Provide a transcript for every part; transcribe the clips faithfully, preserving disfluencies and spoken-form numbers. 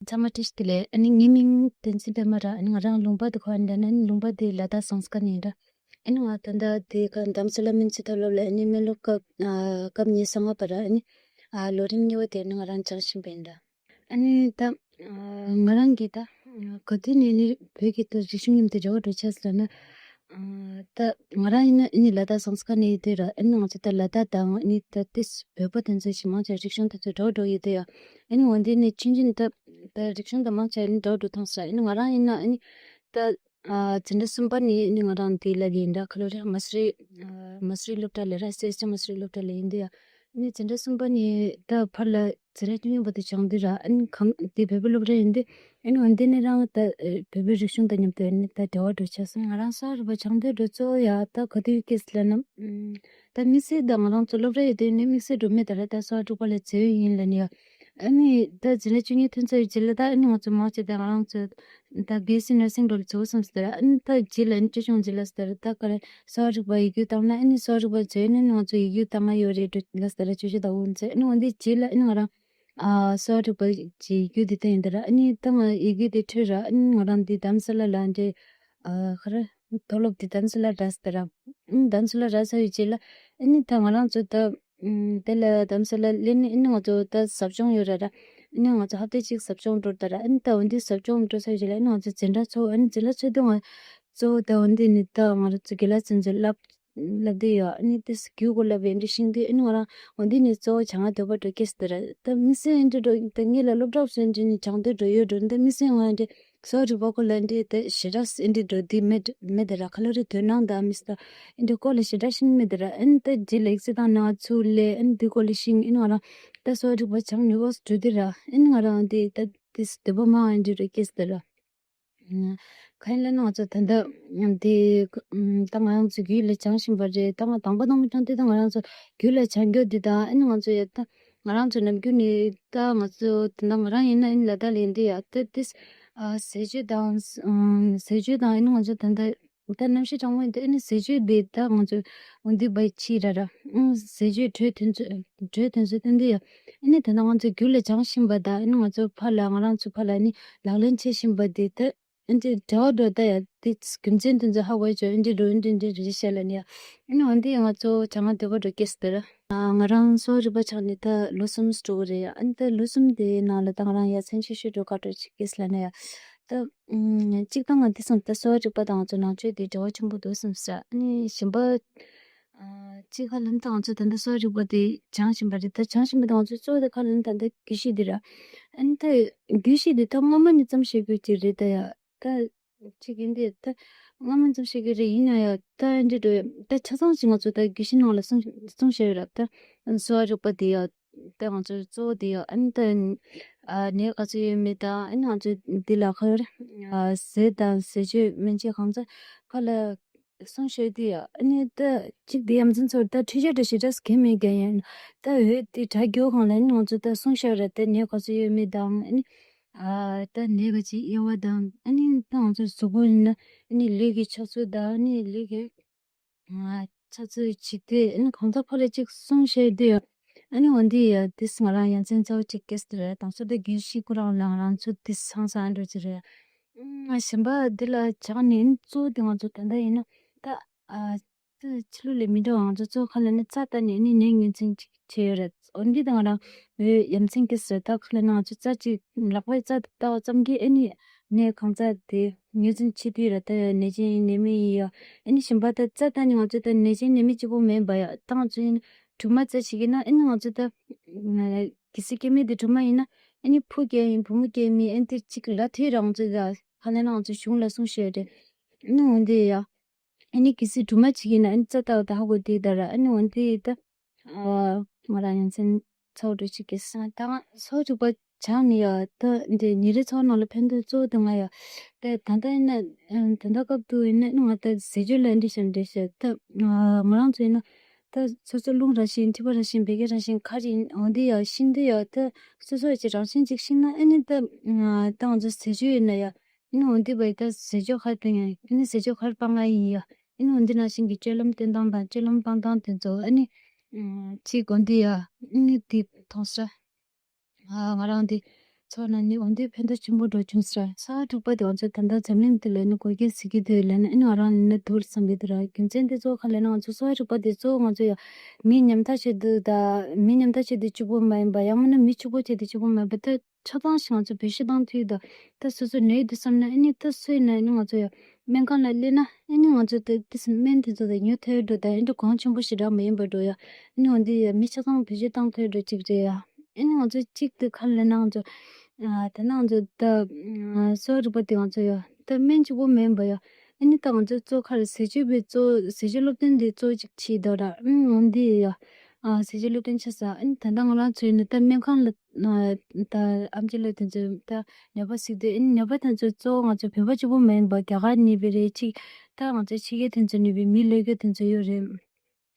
ཚང་མ་བཀྲ་ཤིས་བདེ་ལེགས། ཨ་ནི་ངའི་མིང་བསྟན་འཛིན་པད་མ་ར། ཨ་ནི་ང་རང་ལུང་པ་དེ་ག་པར་ཡིན་ལབ་ན། ཨ་ནི་ལུང་པ་དེ་ལ་དྭགས་ཟངས་དཀར་ནས་ཡིན་ར། ཨ་ནི་ང་ད་ལྟ་དེ་ག་རྡ་རམ་ས་ལ་སྨན་རྩིས་མཐོ་སློབ་ལ་ཨ་ནི་སྨན་སློབ་སྐབས་ཨ་སྐབས་ཉི་ཤུ་རྩ་ལྔ་པ་ར། ཨ་ནི་ཨ་ལོ་རིམ་གཉིས་པ་དེ་ཨ་ནི་ང་རང་སྦྱང་བཞིན་པ་ཡིན་ར། ཨ་ནི་ད་ཨ་ང་རང་གིས་ད་ཨ་ག་དུས་ནས་ནི་བོད་ཀྱི་ད་རིག་གཞུང་མཉམ་དུ་འབྲེལ་བ་འགྲོ་ཆགས་ཟེར་ན། ཨ་ད་ང་རང་ཡིན་ན་ཨ་ནི་ལ་དྭགས་ཟངས་དཀར་ནས་ཡིན་དུས་ར། ཨ་ནི་ང་ཚོ་ད་ལ་དྭགས་དང་ཨ་ནི་ད་ཏིས་བོད་པ་དེ་ཚོ་ཞིག་མང་ཆེ་རིག་གཞུང་དེ་ཚོ་འགྲོ་འགྲོ་ཡོད་དུས་ཡ། ཨ་ནི་འོན་ཏེ་ནི་ཆུང་ཆུང་ད་ད་རིག་གཞུང་དང་མང་ཆེ་ཨ་ནི་འགྲོ་འགྲོ་ཐང་ས། ཨ་ནི་ང་རང་ཡིན་ན་ཨ་ནི་ད་ཨ་འཛིན་གྲྭ་གསུམ་པ་ནས་ཨ་ནི་ང་རང་དེ་ལ་ཡིན་འདྲ། ག་ལོ་རེད། མ་སུ་རི་ཨ་མ་སུ་རི་སློབ་གྲྭ་ལ་ར། སེ་སི་ཊི་མ་སུ་རི་སློབ་གྲྭ་ལ་ཡིན་དུས་ཡ། ཨ་ནི་འཛིན་གྲྭ་གསུམ་པ་ནས་ད་ཕར་ལ་འཛིན་གྲྭ་བཅུ་གཉིས་པ་དེ་སྦྱང་དུས་ར། ཨ་ནི་གང་དེ་བོད་པའི་སློབ་གྲྭ་ཡིན་དུས། ཨ་ནི་འོན་ཏེ་ནི་རང་ད་ཨེ་བོད་པའི་རིག་གཞུང་དང་མཉམ་དུ་ཨ་ནི་ད་འབྲེལ་བ་འགྲོ་ཆགས་སོང་། ང་རང་གསོ་བ་རིག་པ་སྦྱང་དུས་འགྲོ་གཙོ་བོ་ཡ་ད་ག་དུས་སྐྱེས་ལབ་ན། ཨམ་ད་དམིགས་བསལ་ད་ང་རང་ཚོ་སློབ་གྲྭ་ཡོད་དུས་ནི་དམིགས་བསལ་འགྲོ་མེད་ད་ར། ད་གསོ་བ་རིག་པ་ལ་བརྩེ་བ་ཡིན་ལབ་ནི་ཡ། ཨ་ནི་ད་འཛིན་གྲྭ་བཅུ་གཉིས་ཐོན་ཚར་བའི་རྗེས་ལ་ད་ཨ་ནི་ང་ཚོ་མང་ཆེ་ད་ང་རང་ཚོ་ད་བི་ཨེས་སི་ནར་སིང་འགྲོ་ལ་བརྩི་བསམ་ཟེར་ད་ར། ཨ་ནི་ད་རྗེས་ལ་ཨ་ནི་ཅི་བྱུང་རྗེས་ལ་ཟེར་ད་ར། ད་ག་རེ་གསོ་བ་རིག་པ་ཡིག་སྒྱུར་བཏང་ན། ཨ་ནི་གསོ་བ་རིག་པ་བརྗེས་ནས་ང་ཚོ་ཡིག་སྒྱུར་བཏང་ང་ཡོད་རེད་འགྲོ་ལ་ཟེར་ར། ཆོས་ཆོས་ད་འོ་ཟེར། ཨ་ནི་འོ་འདི་རྗེས་ལ་ཨ་ནི་ང་རང་ཨ་གསོ་བ་རིག་པ་ཅིག་ཡིག་སྒྱུར་འདི་ལྟ་ཡིན་ད་ར། ཨ་ནི་ད་ང་ཡིག་སྒྱུར་འདི་འཕྲོས་ར། ཨ་ནི་ང་རང་འདི་རྡ་རམ་ས་ལ་ལ་འདི་ཨ་ག་རེ་མཐོ་སློབ་འདི་རྡ་རམ་ས་ལ་རག་ཟེར་ར། ཨ་ནི་རྡ་རམ་ས་ལ་རག་ཚར་བའི་རྗེས་ལ་ཨ་ནི་ད་ང་རང་ཚོ་ད་ཨམ་དེ་ལ་རྡ་རམ་ས་ལ་སླེབས་ནས་ཨ་ནི་ང་ཚོ་ད་ཟབ་སྦྱོང་ཡོད་ར་ར། ཨ་ནི་ང་ཚོ་ཧབ་ཏ་གཅིག་ཟབ་སྦྱོང་འགྲོ་ད་ར། ཨ་ནི་ད་འོ་འདི་ཟབ་སྦྱོང་འགྲོ་ཚར་བའི་རྗེས་ལ་ཨ་ནི་ང་ཚོ་འཛིན་གྲྭ་ཚོགས། ཨ་ནི་འཛིན་གྲྭ་ཚོགས་དུས་ང་གཙོ་བོ་ད་འོ་འདི་ནི་ད་ང་རང་ཚོ་དགེ་ལགས་ཚོ་ཚོ་བསླབ་བསླབ་བསྡད་ཡོད། ཨ་ནི་དེ་རྒྱུ་སྐོར་ལ་བས་འདྲི་ཤེས་དུས་ཨ་ནི་ང་རང་འོ་འདི་ནི་གཙོ་བོ་བྱ་ང་འདོད་པ་འགྲོ་སྐྱེས་སུ་དེ་ར། ད་དམིགས་བསལ་ཨེ་འདྲི་འགྲོ་ད་ངེད་ལ་སློབ་གྲྭ་སུ་ཨེ་འདྲི་ནི་བྱང་འདོད་འགྲོ་ཡོད་འགྲོ། ད་དམིགས་བསལ་ང་ཨེ་འདྲི་གསོ་རིག་པ་སྐོར་ལ་ཨེ་འདྲི་ད་ཞེ་དྲག་ཨེ་འདྲི་འགྲོ་དེ་མེད་མེད་དེ་ར། ཁ་ལོ་རེ་དོན་སྣང་དང་མི་སྟ་ཨེ་འདྲི་སྐོར་ལ་ཞེ་དྲག་ཤེས་མེད་དེ་ར། ཨ་ནི་ད་རྗེས་ལ་ཡིག་ཚད་དང་ནང་ཚུར་ལས་ཨ་ནི་འདི་སྐོར་ལ་ཤེས། ཨ་ནི་ང་རང་ད་གསོ་རིག་པ་བྱང་ནི་འོ་འགྲོ་དེ་ར། ཨ་ནི་ང་རང་དེ་ད་དེ་འདོད་པ་མང་ཨེ་འདྲི་འགྲོ་སྐྱེས་སུ་དེ་ར། གང་ཡིན་ལབ་ན་ང་ཚོ་ད་ལྟ་འདི་ད་ང་རང་ཚོ་རྒྱུད་ལ་སྦྱང་བཞིན་པ་རེད། ད་ང་དང་པོ་དང་པོ་སྦྱང་དུས་ད་ང་རང་ཚོ་རྒྱུད་ལ་སྦྱང་རྒྱུ་འདི་དང་ཨ་ནི་ང་ཚོ་ཡ་ད་ང་རང་ཚོ་ནམ་རྒྱུན་ནས་ད་ང་ཚོ་ད་ལྟ་ང་རང་ཡིན་ན་ཨ་ནི་ལ་དྭགས་ལ་ཡིན་དུས་ཡ་ད་ཏིས་ཟས་སྤྱོད་དང་ཟས་སྤྱོད་དང་ཨ་ནི་ང་ཚོ་ད་ལྟ་ད་གནམ་གཤིས་གྲང་མོ་ཡིན་དུས་ཨ་ནི་ཟས་སྤྱོད་འདི་ད་ང་ཚོ་འོ་འདི་བའི་ཕྱི་ར་ར་ཟས་སྤྱོད་དྲོད་ཐོན་ཚོད་དྲོད་ཐོན་ཚོད་བསྟན་དུས་ཡ། ཨ་ནི་ད་ལྟ་ང་ཚོ་རྒྱུད་ལ་སྦྱང་བཞིན་པ་དང་ཨ་ནི་ང་ཚོ་ཕར་ལ་ང་རང་ཚོ་ཕར་ལ་ཨ་ནི་ལག་ལེན་བྱེད་བཞིན་པ་འདི་ད་ཨ་ནི་འབྲེལ་བ་འགྲོ་ད་ཡ་འདི་རྒྱུ་མཚན་དེ་ཚོ་ཧ་གོ་ཡ་ཆོག་ཨ་ནི་འགྲོ་ཨ་ནི་འདི་རེད་བཤད་ལ་ནི་ཡ། ཨ་ནི་འོ་འདི་ང་ཚོ་བྱ་ང་འདོད་པ་འགྲོ་སྐྱེས་སུ་དེ་ར། ང་རང་གསོ་བ་རིག་པ་སྦྱངས་ནས་ད་ལོ་གསུམ་འགྲོ་གི་རེད་ཡ། ཨ་ནི་ད་ལོ་གསུམ་དེའི་ནང་ལ་ད་ང་རང་ཡ་མཚན་ཤོས་ཤོས་འགྲོ་ག་འགྲོ་ཅིག་སྐྱེས་སུ་ལ་ནི་ཡ། ད་གཅིག་ད་ང་འདི་སང་ད་གསོ་བ་རིག་པ་དང་ང་ཚོ་ནང་ཆོས་དེ་འབྲེལ་བ་ཆེན་པོ་འདུག་བསམ་ས། ཨ་ནི་གཞན་པ་ཨ་གཅིག་ཁ་ལན་ད་ང་ཚོ་ད་ལྟ་གསོ་བ་རིག་པ་དེ་སྦྱང་བཞིན་པ་རེད། ད་སྦྱང་བཞིན་པ་དེ་ང་ཚོ་གཙོ་བོ་དེ་ཁ་ལན་ད་ལྟ་རྒྱུད་བཞི་དེ་ར། ཨ་ནི་ད་རྒྱུད་བཞི་དེ་ད་སྔོན་མ་ནས་བརྩམས་བཞག་རྒྱུ་ཅིག་རེད་ད་ཡ། ད་གཅིག་ཡིན་དེ་ད་སྔོན་མ་བརྩམས་བཞག་རྒྱུ་རེད། ཡིན་ན་ཡ་ད་འདི་འགྲོ་ད་ཆ་ཚང་ཞིག་ང་ཚོ་ད་རྒྱུད་བཞི་ནང་ལ་གསུངས་གསུངས་བཞག་ཡོད་ར། ད་གསོ་བ་རིག་པ་དེ་ཡ། ད་ང་ཚོ་གཙོ་བོ་དེ་ཡ། ཨ་ནི་ད་ཨ་ནད་ག་ཚོད་ཡོད་མེད་དང་ཨ་ནི་ང་ཚོ་འདི་ལ་ཁར་ཟས་དང་ཟས་སྤྱོད་སྨན་དཔྱད་གང་ཚ་ཁ་ལ་གསུངས་བཞག་དུས་ཡ། ཨ་ནི་ད་གཅིག་དེ་ཡ་མཚན་ཚོར་ད་འཕྲུལ་ཆས་འདྲ་ཞེ་དྲག་གང་མེད་ཀྱང་ཡིན། ད་འོད་དེ་དྲ་རྒྱུ་གང་ལ་ཨ་ནི་ང་ཚོ་ད་གསུངས་བཞག་ར། ད་ནད་ག་ཚོད་ཡོད་མེད་དང་ཨ་ནི་ཨ་ད་ནད་ག་ཅིག་དབྱེ་བ་དང་ཨ་ནི་ད་ང་ཚོ་གཟུགས་པོ་ཡིན་ན་ཨ་ནི་ལུས་ཀྱི་ཆགས་ཚུལ་དང་ཨ་ནི་ལུས་ཀྱི་ཨ་ཆགས་ཚུལ་ཇི་སྟེ་ཨ་ནི་གང་ཚ་ཕོ་ལ་ཅིག་གསུངས་བཞག་དུས་ཡ། ཨ་ནི་འོ་འདི་ཡ་དེས་ང་རང་ཡ་མཚན་ཚ་བོ་ཅིག་སྐྱེས་ཏེ་རེད། དང་སོ་ད་རྒྱུད་བཞི་ཁོ་རང་ལ་ང་རང་ཚོ་དེ་སང་སང་འགྲོ་གི་རེད། ཨ་གཞན་པ་འདི་ལ་ཆགས་ནས་ཨ་ནི་གཙོ་བོ་དེ་ང་ཚོ་ད་ལྟ་ཡིན་ན་ད་ཨ་ད་ཕྱི་ལོགས་ལ་མི་འགྲོ། ང་ཚོ་གཙོ་བོ་ཁ་ལ་ནི་རྩ་བལྟས་ནས་ཨ་ནི་ནད་ངོས་འཛིན་ཅིག་བྱས་ཡོད་རེད། འོ་འདི་དང་ང་རང་འོས་ཡ་མཚན་སྐྱེས་ཟེར། ད་ཁ་ལ་ནི་ང་ཚོ་རྩ་ཅིག་ལག་པས་རྩ་དེ་བལྟ་བ་ཙམ་གྱིས་ཨ་ནི་ནད་གང་ཚ་དེ་ངོས་འཛིན་བྱེད་དུས་ར། ད་ནད་ཅན་ཡིན་ནད་མེད་ཡིན་ཡ། ཨ་ནི་གཞན་པ་ད་རྩ་བལྟས་ནས་ང་ཚོ་ད་ནད་ཅན་ནད་མེད་གཅིག་པོ་མེད་པ་ཡ། ད་ང་ཚོ་ཡིན་གྲུ་མ་རྩ་བྱེད་ཀྱི་ན་ཨ་ནི་ང་ཚོ་ད་གལ་སྲིད་སྐྱེ་དམན་དེ་གྲུ་མ་ཡིན་ན་ཨ་ནི་བུ་སྐྱེ་ཡིན་བུ་མོ་སྐྱེ་མིན་ཨ་ནི་དེ་གཅིག་ལབ་ཐུབ་ར། ང་ཚོ་ད་ཁ་ལ་ན་ང་ཚོ་གཞུང་ལ་གསུངས་བཞག་རེད། ཨ་ནི་འོ་འདི་ཡ། ཨ་ནི་གལ་སྲིད་གྲུ་མ་བྱེད་ཀྱི་ན་ཨ་ནི་རྩ་བལྟ་བ་ད་ཧ་གོ་དེ་ད་ར། ཨ་ནི་འོ་འདི་ད་ང་རང་ཡ་མཚན་ཚ་བོ་འགྲོ་ཅིག་གི་ས་ད་ང་གསོ་རིག་པ་སྦྱངས་ནས་ཡ། ད་འདི་ཉིན་རེ་འཚོ་བ་ནང་ལ་ཕན་ཐོགས་གཙོ་བོ་དེ་ང་ཡ། ད་ད་ལྟ་ཡིན་ན་ད་ལྟ་སྐབས་དུ་ཡིན་ན་ང་ད་ཟས་སྤྱོད་ལ་འདི་བྱས་འདི་བྱས་ད་ང་རང་ཚོ་ཡིན་ན་ད་སོ་སོ་རླུང་ར་བཞིན་མཁྲིས་པ་ར་བཞིན་བད་ཀན་ར་བཞིན་ག་རེ་ཡིན་འོ་འདི་ཡ་ཤེས་འདི་ཡ། ད་སོ་སོ་ཡ་ཅིག་རང་བཞིན་ཅིག་ཤེས་ན་ཨ་ནི་ད་ད་ང་ཚོ་ཟས་སྤྱོད་ཡིན་ན་ཡ། ཨ་ནི་འོ་འདི་བས་ད་ཟས་སྤྱོད་ག་རེ་བཏང་ཡ། ཨ་ནི་ཟས་སྤྱོད་ག་རེ་སྤང་ང་ཡིན་ཡ། ཨ་ནི་འོ་འདི་ནང་བཞིན་གྱི་སྤྱོད་ལམ་བསྟེན་སྟངས་དང་སྤྱོད་ལམ་སྤང་སྟངས་དེ་ཚོ་ཨ་ནི་ཅིག་འོ་འདི་ཡ། ཨ་ནི་འདི་མཐོང་ས། ང་རང་འདི་ ཐོག་ན་ནི་འོན་ཏེ་ཕན་ཐོགས་ཆེན་པོ་འགྲོ་བྱུང་ཟེར། གསོ་བ་རིག་པ་དེ་ང་ཚོ་ད་ལྟ་འཛམ་གླིང་འདི་ལ་ནི་དགོས་གལ་ཟེར་གྱི་འདུག་ལབ་ན་ཨ་ནི་ང་རང་ལ་ནི་འདུག་བསམ་གྱི་འདུག་ར། རྒྱུ་མཚན་དེ་གཙོ་བོ་ག་རེ་ལབ་ན་ང་ཚོ་གསོ་བ་རིག་པ་དེ་གཙོ་བོ་ང་ཚོ་ཡ་མི་ཉམ་ཐག་ཆེད་དུ་ད་མི་ཉམ་ཐག་ཆེད་དུ་གཅིག་པོ་མ་ཡིན་པ་ཡང་མིན་ན་མི་གཅིག་པོ་ཆེད་དུ་གཅིག་པོ་མ་ཡིན་པ་ད་ཆ་ཚང་ཞིག་ང་ཚོ་བེད་སྤྱོད་བཏང་ཐུབ་ཡོད་ད། ད་སོ་སོ་ནད་འདུག་བསམ་ན་ཨ་ནི་ད་སུས་ན་ཨ་ནི་ང་ཚོ་ཡ་སྨན་ཁང་ལ་སླེབས་ན་ཨ་ནི་ང་ཚོ་ད་ཏི་སྨན་དེ་ཚོ་ད་ཉོ་ཐུབ་འགྲོ་ད་ཨ་ནི་གོང་ཆེན་པོ་ཞེ་དྲག་མ་ཡིན་པ་འགྲོ་ཡ། ཨ་ནི་འོན་ཏེ་ཡ་མི་ཆ་ཚང་བེད་སྤྱོད་བཏང་ཐུབ་འགྲོ་གཅིག་རེད་ཡ། ཨ་ནི་ང་ཚོ་གཅིག་ཏུ་ཁ་ལེན་ན་ང་ཚོ་ཨ་ད་ནང་ཚོ་ད་གསོ་བ་རིག་པ་དེ་ང་ཚོ་ཡ་ད་སྨན་གཅིག་པོ་མིན་པ་ཡ། ཨ་ནི་ད་ང་ཚོ་གཙོ་ཁ་ལ་ཟས་སྤྱོད་པའི་གཙོ་ཟས་སྤྱོད་སློབ་སྟོན་དེ་གཙོ་གཅིག་བྱེད་དོ་ར། ཨ་ནི་འོན་ཏེ་ཡ་ཨ་ཟས་སྤྱོད་སློབ་སྟོན་བྱས་ས་ཨ་ནི་ད་ལྟ་ང་རང་ཚོ་ཡིན་ན་ད་སྨན་ཁང་ལ་ཨ་ད་ཨམ་ཆི་ལགས་དེ་ཚོ་ད་ནད་པ་གཟིགས་དུས་ཨ་ནི་ནད་པ་དེ་ཚོ་གཙོ་བོ་ང་ཚོ་བོད་པ་གཅིག་པོ་མིན་པ་རྒྱ་གར་ནས་པའི་རེད། གཅིག་ད་ང་ཚོ་ཕྱི་རྒྱལ་དེ་ཚོ་ནས་པའི་མི་ལས་ཀ་དེ་ཚོ་ཡོད་རེད།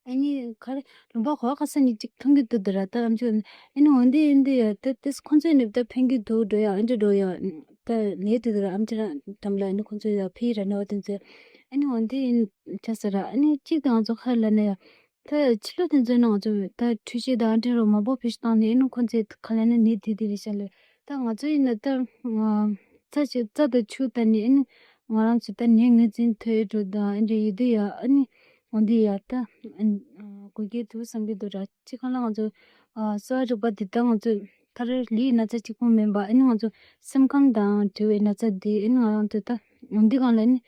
ཨ་ནི་ག་རེ་ལུང་པ་ག་བ་ག་ས་ནས་ཅིག་མཐོང་གི་འདུག་འདི་ར་ད་ཨམ་ཅོག་ཨ་ནི་འོན་ཏེ་ཨིན་དེ་ཡ་ད་ཏིས་ཁོང་ཚོས་ནི་ད་ཕན་གི་འདུག་འགྲོ་ཡ་ཨ་འདྲ་འགྲོ་ཡ་ད་ལས་དེ་འདི་ར་ཨམ་ཅི་ར་འགྲམ་ལ་ཨ་ནི་ཁོང་ཚོས་ཡ་ཕི་ར་ནི་བ་དེ་ཚོས་ཨ་ནི་འོན་ཏེ་ཨིན་ཆ་ས་ར་ཨ་ནི་གཅིག་ད་ང་ཚོ་ཁ་ལ་ནི་ཡ་ད་ཕྱི་ལོགས་དེ་ཚོས་ནི་ང་ཚོ་ད་འཕྲུལ་ཆས་ད་ཨ་འདྲ་རོ་མང་པོ་ཕི་ཤི་བཏང་ནི་ཨ་ནི་ཁོང་ཚོས་ཁ་ལ་ནི་ནི་དེ་དེ་རེ་ཤ་ལེ་ད་ང་ཚོ་ཡིན་ན་ད་རྩ་ཆེ་རྩ་ད་ཆུ་ད་ནི་ཨ་ནི་ང་རང་ཚོ་ད་ནི་ངོས་འཛིན་ཐོས་འགྲོ་ད་ཨ་འདྲ་ཡོད་དུས་ཡ་ཨ་ནི། འོན་ཏེ་ཡ་ད་དགོས་གལ་འདུག་བསམ་གྱི་འདུག་ར། སྤྱིར་བཏང་ལ་ང་ཚོ་གསོ་བ་རིག་པ་འདི་ད་ང་ཚོ་ད་རེས་ལུས་ན་ཚ་གཅིག་པོ་མིན་པ་ཨ་ནི་ང་ཚོ་སེམས་ཁམས་དང་འབྲེལ་བའི་ན་ཚ་འདི་ཨ་ནི་ང་རང་ཚོ་ད་འོན་ཏེ་གང་ལ་ནི་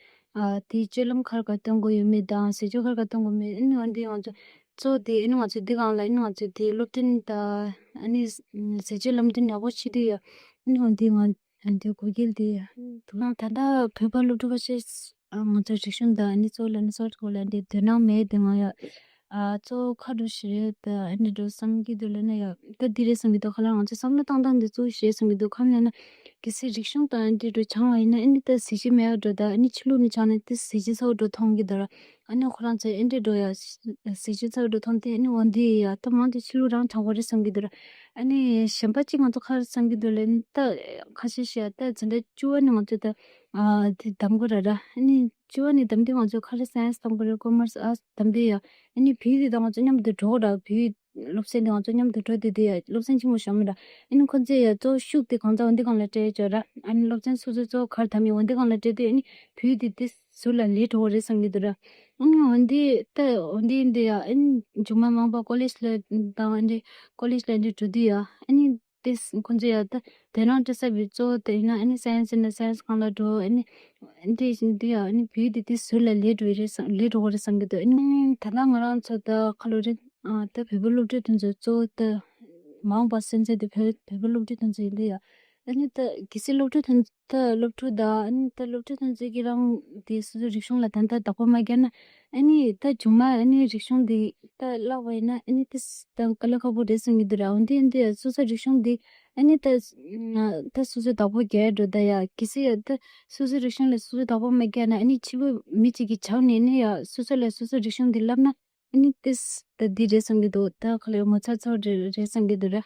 དེའི་སྤྱོད་ལམ་ག་རེ་ག་སྟོན་དགོས་ཡོད་མེད་དང་ཟས་སྤྱོད་ག་རེ་ག་སྟོན་དགོས་མེད་ཨ་ནི་འོན་ཏེ་ང་ཚོ་གཙོ་བོ་དེ་ཨ་ནི་ང་ཚོ་འདི་གང་ལ་ཨ་ནི་ང་ཚོ་དེའི་སློབ་སྟོན་དང་ཨ་ནི་ཟས་སྤྱོད་ལམ་སྟོན་ཡག་པོ་བྱེད་དུས་ཡ་ཨ་ནི་འོན་ཏེ་ང་། ཨ་འདི་དགོས་གལ་དེ་ཡ། དུ་ད་ལྟ་བོད་པ་སློབ་ཕྲུག་ཁ་ཤས་ང་ཚོ་རིག་གཞུང་དང་ཨ་ནི་གཙོ་བོ་ལ་ནི་སོགས་སྐོར་ལ་འདི་དོ་སྣང་མེད་དེ་ང་ཡ། གཙོ་བོ་ཁ་དྲོ་ཞིག་རེད་ད་ཨ་འདི་འགྲོ་བསམ་གྱི་འདུག་ལ་ན་ཡ་ད་འདི་རེད་བསམ་གྱི་འདུག་ཁ་ལ་ང་ཚོ་བསམ་བློ་བཏང་སྟངས་འདི་གཙོ་བོ་ཞིག་རེད་བསམ་གྱི་འདུག་ཁ་ལ་ན་གལ་སྲིད་རིག་གཞུང་དང་ཨ་འདི་འགྲོ་སྦྱང་བ་ཡིན་ན་ཨ་ནི་ད་གཟི་བརྗིད་མེད་པ་འགྲོ་ད་ཨ་ནི་ཕྱི་ལུགས་ནས་སྦྱང་ན་དེ་གཟི་བརྗིད་ཚ་བོ་འགྲོ་མཐོང་གི་འདུག་ར། ཨ་ནི་ཁོ་རང་ཚོས་ཨེ་འདྲས་འགྲོ་ཡ། གཟི་བརྗིད་ཚ་བོ་འགྲོ་མཐོང་དེ་ཨ་ནི་འོ་འདི་ཡ་ད་མང་དུ་ཕྱི་ལོགས་རང་དྲང་པོ་རེད་བསམ་གྱི་འདུག་ར། ཨ་ནི་གཞན་པ་གཅིག་ང་ཚོ་ཁ་རེ་བསམ་གྱི་འདུག་ལེ་ད་ཁ་ཤས་ཤིག་ཡ་ད་འཛིན་གྲྭ་བཅུ་བ་ནི་ང་ཚོ་ད་ཨ་དེ་གདམ་དགོས་ར་ར། ཨ་ནི་བཅུ་བ་ནི་གདམ་དུས་ང་ཚོ་ཁ་རེ་སའེན་སི་གདམ་དགོས་རེད་ཀོ་མར་སི་ཨར་སི་གདམ་དུས་ཡ་ཨ་ནི་བོད་ཡིག་དེ་ད་ང་ཚོ་མཉམ་དུ་འགྲོ་ར་བོད་ཡིག་སློབ་ཚན་དེ་ང་ཚོ་མཉམ་དུ་འགྲོ་དེ་དེ་ཡ་སློབ་ཚན་ཆེན་མོ་བཞག་མི་འདྲ། ཨ་ནི་ཁོ་ཚོས་ཡ་གཙོ་བོ་ཤུགས་དེ་གང་ཚ་འོན་ཏེ་གང་ལ་སྤྲད་ཡོད་ཅོག་ར། ཨ་ནི་སློབ་ཚན་སོ་སོའི་གཙོ་བོ་གར་དམ་ཡོད་འོན་ཏེ་གང་ལ་སྤྲད་དེ་ཨ་ནི་བོད་དེ་དེ་ཟུར་ལ་ལས་འགྲོ་བ་རེད་བསམ་གྱི་འདུག་ར། ཨ་ནི་འོན་ཏེ་ད་འོན་ཏེ་འདི་ཡ་ཨ་ནི་མཇུག་མ་མང་པ་ཀོ་ལེཇ་ལ་དང་ཨ་ནི་ཀོ་ལེཇ་ལ་ཨ་ནི་འགྲོ་དུས་ཡ་ཨ་ནི་དེ་ཁོ་ཚོས་ཡ་ད་དེ་རང་སྤྲད་ས་བའི་གཙོ་བོ་དེ་ཡིན་ན་ཨ་ནི་སའེན་སི་ཡིན་ན་སའེན་སི་གང་ལ་འགྲོ་ཨ་ནི་ཨ་ནི་དེ་བཞིན་དུ་ཡ་ཨ་ནི་བོད་དེ་དེ་ཟུར་ལ་ལས་འགྲོ་བའི་རེད་བསམ་ལས་འགྲོ་བ་རེད་བསམ་གྱི་འདུག་ཨ་ནི་ད་ལྟ་ང་རང་ཚོ་ད་ཁ་ལོ་རེད། ཨ་ད་བོད་པ་སློབ་ཕྲུག་དེ་ཚོ་གཙོ་བོ་ད་མ་འོངས་པ་སོན་རྩ་དེ་བོད་བོད་པ་སློབ་ཕྲུག་དེ་ཚོ་ཡིན་དུས་ཡ། ཨ་ནི་ད་གལ་སྲིད་སློབ་ཕྲུག་དེ་ཚོ་ད་སློབ་ཕྲུག་དང་ཨ་ནི་ད་སློབ་ཕྲུག་དེ་ཚོ་གིས་རང་དེ་སོ་སོའི་རིག་གཞུང་ལ་ད་ལྟ་བདག་པོ་མ་བརྒྱབ་ན་ཨ་ནི་ད་མཇུག་མ་ཨ་ནི་རིག་གཞུང་དེ་ད་བརླག་པ་ཡིན་ན་ཨ་ནི་དེ་ད་དཀའ་ལས་ཁག་པོ་རེད་བསམ་གྱི་འདུག་ར། འོན་ཏེ་ཨ་ནི་ད་སོ་སོའི་རིག་གཞུང་དེ་ཨ་ནི་ད་ད་སོ་སོའི་བདག་པོ་རྒྱག་འགྲོ་ད་ཡ་གལ་སྲིད་ཡ་ད་སོ་སོའི་རིག་གཞུང་ལ་སོ་སོའི་བདག་པོ་མ་བརྒྱབ་ན་ཨ་ནི་ཕྱི་པའི་མི་གཅིག་གིས་བྱང་ནས་ནི་ཡ་སོ་སོ་ལ་སོ་སོའི་རིག་གཞུང་དེ་བསླབ་ན། ཨ་ནི་ཏིས་ད་འདི་རེད་བསམ་གྱི་འདུག་ད་ཁ་ལས་ངོ་ཚ་ཚོ་རེད་རེད་བསམ་གྱི་འདུག་ར།